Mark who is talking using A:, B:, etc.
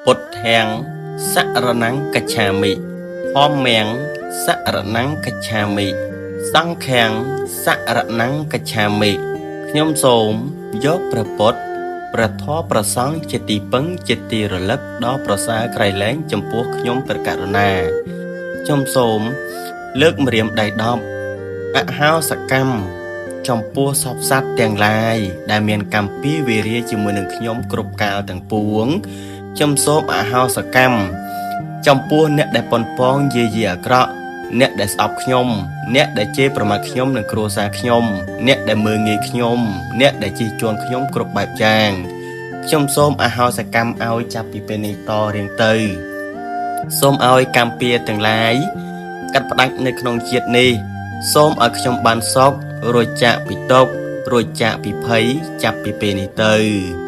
A: ពុទ្ធាំសរណង្គច្ឆាមិ ធម្មំសរណង្គច្ឆាមិ សង្ឃំសរណង្គច្ឆាមិខ្ញុំសូមយកព្រះពុទ្ធព្រះធម៌ព្រះសង្ឃជាទីពឹងជាទីរលឹកដ៏ប្រសើរក្រៃលែងចំពោះខ្ញុំព្រះករុណាខ្ញុំសូមលើកម្រាមដៃ10អហោសកម្មចំពោះសព្វសត្វទាំងឡាយដែលមានកម្មពីវេរាជាមួយនឹងខ្ញុំគ្រប់កាលទាំងពួងខ្ញុំសូមអហោសកម្មចំពោះអ្នកដែលប៉ុនប៉ងយាយីអាក្រក់អ្នកដែលស្អប់ខ្ញុំអ្នកដែលជេរប្រមាថខ្ញុំនិងគ្រួសារខ្ញុំអ្នកដែលមើលងាយខ្ញុំអ្នកដែលជិះជាន់ខ្ញុំគ្រប់បែបយ៉ាងខ្ញុំសូមអហោសកម្មឲ្យចាប់ពីពេលនេះតរៀងទៅសូមឲ្យកម្មពៀទាំងឡាយកាត់ផ្ដាច់នៅក្នុងជាតិនេះសូមឲ្យខ្ញុំបានសុខរួចចាកពីទុក្ខរួចចាកពីភ័យចាប់ពីពេលនេះទៅ